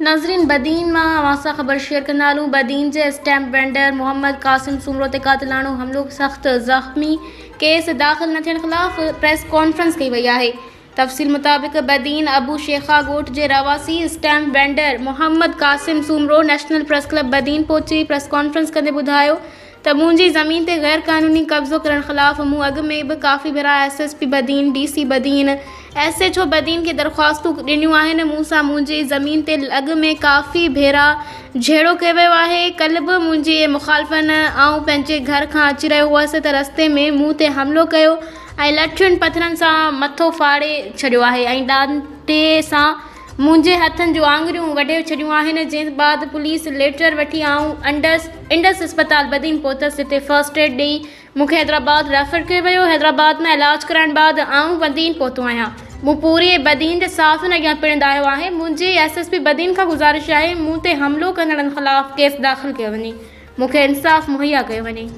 ناظرين بدين مان اوهان سان خبر شيئر ڪندا هلون بدين جي اسٽيمپ وينڊر محمد قاسم سومرو تي قاتلاڻو حملو سخت زخمي ڪيس داخل نه ٿيڻ خلاف پريس ڪانفرنس ڪئي وئي آهي تفصيل مطابق بدين ابو شيخا ڳوٺ جي رهواسي stamp vendor Muhammad Qasim Soomro national press club Badin پهچي پريس ڪانفرنس ڪندي ٻڌايو ته منهنجي زمين تي غير قانوني قبضو ڪرڻ خلاف مون اڳ ۾ به ڪافي ڀيرا S S P Badin, D C Badin, S H O Badin کي درخواستون ڏنيون آهن، مون سان منهنجي زمين تي اڳ ۾ ڪافي ڀيرا جهيڙو ڪيو ويو آهي، ڪلهه به منهنجي مخالفن آئون پنهنجي گهر کان اچي رهيو هئس ته رستي ۾ مون تي حملو ڪيو ۽ لٺين پٿرن سان مٿو ڦاڙي ڇڏيو آهي ۽ ڏانٽي سان منهنجي هٿن جون آڱريون وڍي ڇڏيون آهن، جنهن بعد پوليس ليٽر وٺي آئون انڊس اسپتال بدين پهتس جتي فرسٽ ايڊ ڏئي مون کي حيدرآباد ريفر ڪيو ويو، حيدرآباد مان علاج ڪرائڻ بعد آئون بدين پهتو آهيان، مون پوري بدين جي صحافين اڳيان پڻ دانهيو آهي، منهنجي ايس ايس پي بدين کان گذارش آهي مون تي حملو ڪندڙن خلاف ڪيس داخل ڪيو وڃي، مون کي انصاف مهيا ڪيو وڃي.